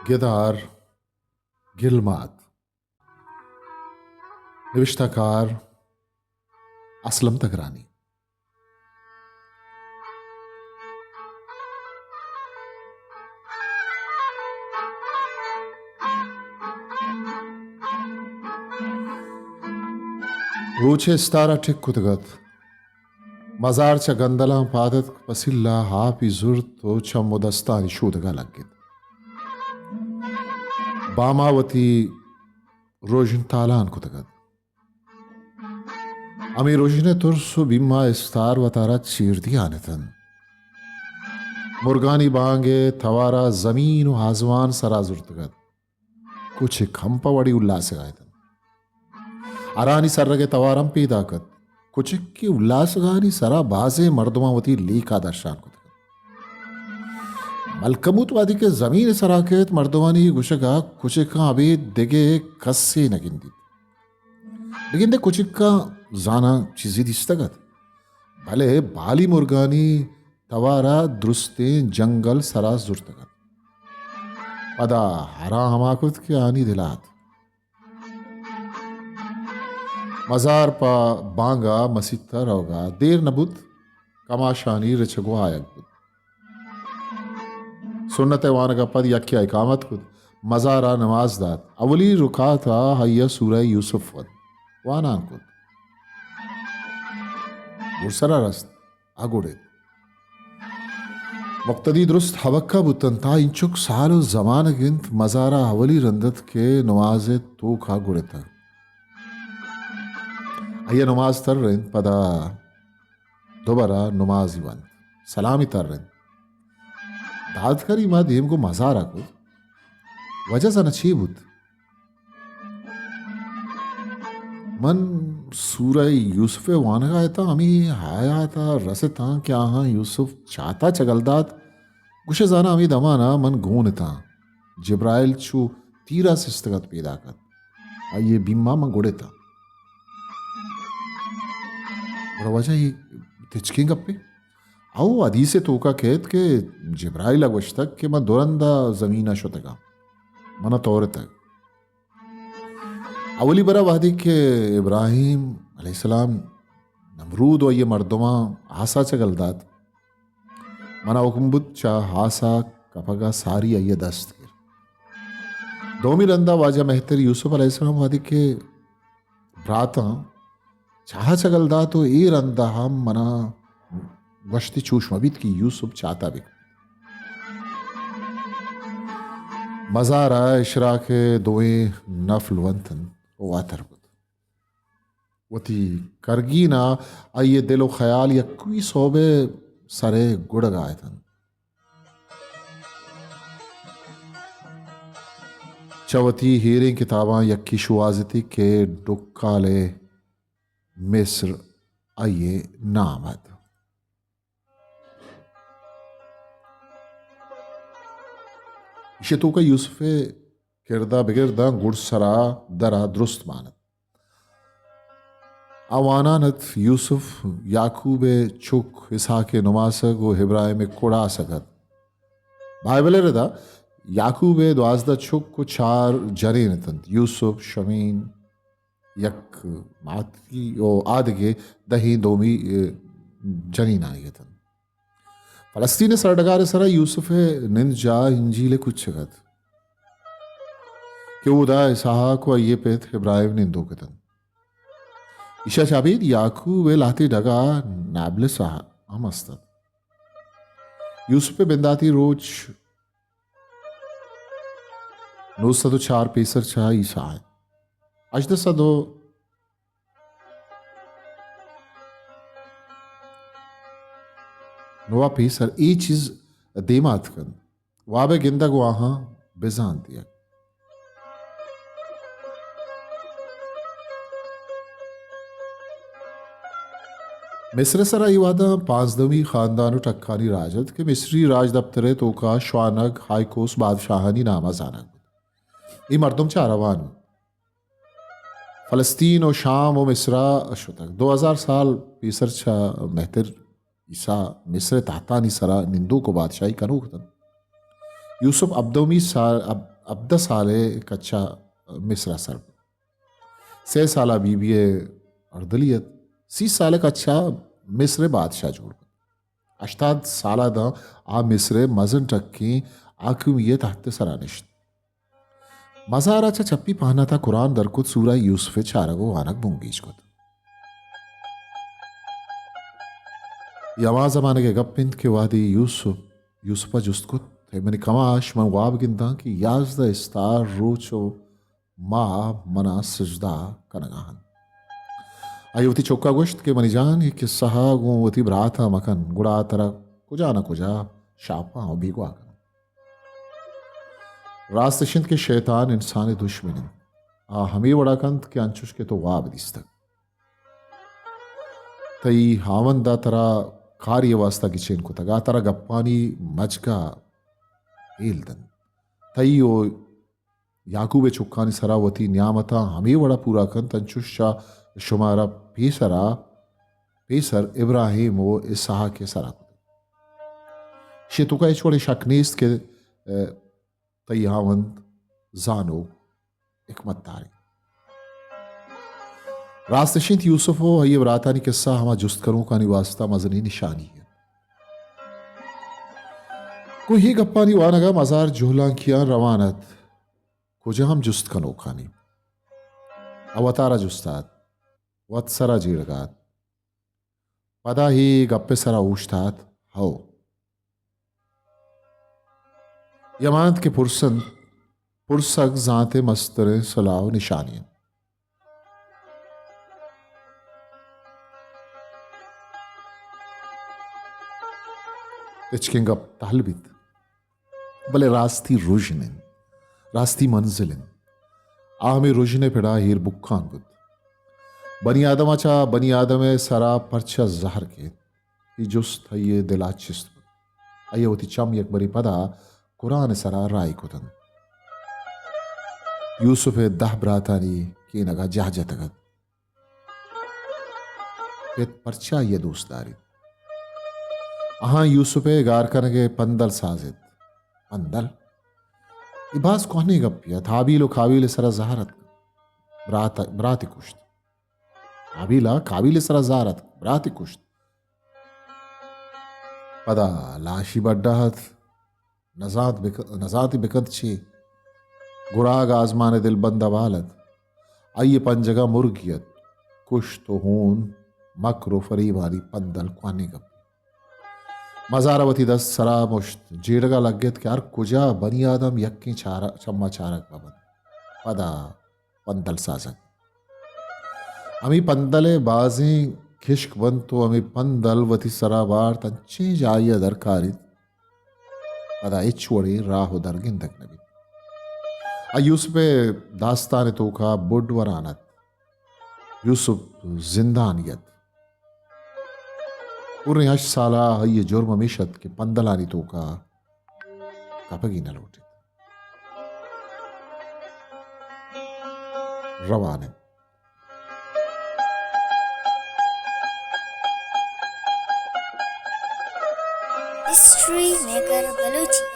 گدار گلمات۔ نبشتہ کار اسلم تگرانی۔ روچ ءِ استار ءَ ٹک کتگ ات۔ مزار چہ گندلاں پاد اتک، پسیل ءَ آپی زرت ءُ چم ءُ دستانی شودگ ءَ لگت۔ بام ءَ وتی رژن تالان کتگ ات۔ ہمے رژن ءِ ترس ءُ بیم ءَ استار وتارا چیر دیان اتنت۔ مرگانی بانگ ءِ توار ءَ زمین ءُ آزمان سرا زرتگ ات۔ کچک ہم پہ وڑی الاسگا اتنت۔ ہرانی سرگ ءِ توار ہم پیداک ات۔ کچک کہ الاسگانی سرا بازیں مردماں وتی لیکہ درشان کتگ ات۔ ملکموت وہدے کہ زمین ءِ سرا کیت، مردمانی گوشگ ءَ کچکاں ابید دگہ کسے نہ گندیت۔ بگندے کچکاں زاناں چیزے دیستگ ات، بلے بالی مرگانی توار ءَ درستیں جنگل سرا زرتگ ات۔ پدا ہراں ہما کت کہ آنی دل ءَ ات۔ مزار پہ بانگ ءَ مسیت ءَ روگ ءَ دیر نہ بوت، کماشانی رچگ ءُ آیگ بوت۔ سنت ءِ وانگ ءَ پد یکے ءَ اقامت کت، مزار ءَ نماز دات۔ اولی رکعت ءَ آئی ءَ سورہ یوسف ونت، وانان کت۔ گڈسرا رست، آ گڑت۔ مقتدی درست ہبکہ بوتنت، آ انچک سال ءُ زمانگ انت، مزار ءَ اولی رند ات کہ نماز ءِ توک ءَ گڑتگ۔ آئی ءَ نماز ترینت، پدا دوبرا نمازی ونت، سلامی ترینت۔ داد کریمہ دیم گوں مزارا کت، وجہ زاناں چے بوت؟ من سورہ یوسف ءِ وانگا اتاں، ہمے حیاتا رستاں کہ آہاں یوسف چاتا چگل دات۔ گوشے زاناں ہمے دمانا من گون اتاں۔ جبرائیل چو تیرا سستگ ات پیداک ات۔ آئی ءِ بیما من گڑتاں۔ گڑا واجہ اے تچکیں گپے؟ او حدیث ءِ توکا کیت کہ جبرائیل ءَ گوشتگ کہ من دو رندا زمین ءَ شتگاں، من ءَ تورتگ۔ اولی برا وہدے کہ ابراہیم علیہ السلام نمرود و آئی مردماں آسا چگل دات، منا حکم بوت چہ آسا کپگا ساری آئی دست گر۔ دومی رندا واجہ مہتر یوسف علیہ السلام وہدے کہ براتاں چاہ چگل دات و اے رندا ہم منا گوشتی چوش مبیت کہ یوسف چاتا بکن۔ مزارا اشراق دوئیں نفل ونتن و واتر بوت۔ وتی کرگینا آئی دل و خیال یکوئی صوبے سرے گڑگا اتن۔ چہ وتی ہیریں کتاباں یکے شوہازتی کہ ڈکال مصر آئی نام ات۔ ایشی توکا یوسف کردا بگر داں گڈسرا درا درست مان ات۔ آ وانان ات، یوسف یعقوب ء چک اسحاق ء نماسگ و ابراہیم ء کڑاسگ ات۔ بائبل ء ردا یعقوب ء دوازدہ چک و چار جنین اتنت، یوسف، شمین، یک ماتی و آدگے دہیں دومی، ء، جنینانی اتنت۔ فلسطین ء سرڈگار ء سرا یوسف ء نند جاہ انجیل ء کوچگ ات کہ اودا اسحاق و آئی ء پت ابراہیم نندوک اتنت۔ ایشا چہ ابید یعقوب ء لہتے ڈگا نابلس ہم است ات۔ یوسف ء بنداتی روچ نو سد و چار پیسر چہ عیسیٰ ء۔ ہژدہ سد و نوا پیسر اے چیز دیما اتکنت۔ واب ء گندگ و آہاں بزانت یک۔ مصر ء سرا اے وہداں پانزدہمی خاندان و ٹکانی راج ات کہ مصری راجدپتر ء توکا شوانگ، ہائیکوس، بادشاہانی ناما زانگ بوت۔ اے مردم چہ عربان بوت۔ فلسطین و شام و مصرا شتگ۔ دو ہزار سال پیسر چہ مہتر عیسیٰ مصر ء تہتانی سرا نندوک و بادشاہی کنوک اتنت۔ یوسف ابدومی سال، اب-، ابدہ سال ء کچا مصر ء سر بوت۔ سئے سال ء بی بی ء اردلی ات۔ سی سال ء کچا مصر ء بادشاہ جوڑ بوت۔ ہشتاد سال ء داں آ مصر ء مزن ٹکیں حاکمی ء تحت ء سرا نشت۔ مزار ء چہ چپی پہنات ء قرآن در کت، سورہ یوسف ء چارگ ء وانگ بنگیج کت۔ اے ہما زمانگ ء گپ انت کہ وہدے یوسف، یوسف ء جست کت، اے منی کماش، من واب گنداں کہ یازدہ استار روچ ء ماہ منا سجدہ کنگا انت۔ آئی وتی چکا گوشت کہ منی جان، اے قصہ ء گوں وتی براتاں مکن، گڑا ترا کجا نہ کجا شاپاں و بیگواہ کناں۔ راست اش انت کہ شیطان انسان ء دشمن انت۔ آ ہمے وڑا کنت کہ انچش کہ تو واب دیستگ۔ تئی ہاوند ء ترا کاری ء واسطہ گچین کتگ، آ ترا گپانی مجگ ء ہیل دنت۔ تئی و یعقوب ء چکانی سرا وتی نیامتاں ہمے وڑا پورا کنت، انچش چہ شمارا پیسرا، پیسر ابراہیم و اسحاق ء سرا کتگ۔ شے توکا ہچ وڑیں شک نیست کہ، ء، تئی ہاوند زانو حکمت دارے۔ راست اش انت یوسف و آئی ء براتانی قصہ ہما جست کنوکانی واسطہ مزنیں نشانی انت۔ گوں اے گپانی وانگ ء مزار جہلانکیاں روان ات۔ کجام جست کنوکانی؟ آ وتارا جست ات، وت سرا جیڑگ ء ات۔ پدا اے گپ ء سرا اوشتات، ہو۔ اے ہما انت کہ پرسنت، پرسگ زانت ء مستریں سلاہ و نشانی انت۔ تچکیں گپ تہل بیت۔ بلے راستی رژن انت، راستی منزل انت۔ آ ہمے رژن ء پڑا ایر بکان بوت۔ بنی آدم ء چہ بنی آدم ء سرا پرچا زہر کیت؟ اے جست آئی ء دل ء چست بوت۔ آئی ء وتی چم یک برے پدا قرآن ء سرا راہی کتنت۔ یوسف ء دہ براتانی کینگ ء جاہ جتگ ات۔ پت پرچا آئی ء دوست داریت؟ آہاں یوسف ء گار کنگ ء پندل سازت۔ پندل؟ اے باز کوہنیں گپے ات۔ ہابیل و کابیل ء سرا زہر اتک، برات، برات ء کشت۔ ہابیل ء کابیل ء سرا زہر اتک، برات ء کشت۔ پدا لاشی بڈا ات۔ نزانت بک-، نزانتی بکنت چے؟ گڑاگ آزمان ء دلبند ء بال ات۔ آئی ء پنجگ ء مرگی ات۔ کشت و ہون، مکر و فریبانی پندل کوہنیں گپے۔ مزار ء وتی دست سرا مشت، جیڑگ ء لگت کہ ہر کجا بنی آدم یکیں چارگ، چما چارگ بہ بنت۔ پدا پندل سازگ۔ ہمے پندل ء بازیں کشک بنت و ہمے پندل وتی سرا بارت، انچیں جاہے ء درکاریت، پدا ہچ وڑیں راہ و در گندگ نہ بیت۔ آ یوسف ء داستان ء توکا بڈ وران ات۔ یوسف زندانی ات۔ پوریں ہشت سال ء آئی ء جرم ہمیش ات کہ پندلانی توکا کپگی نہ لوٹیت۔ روان انت۔ History maker Balochi.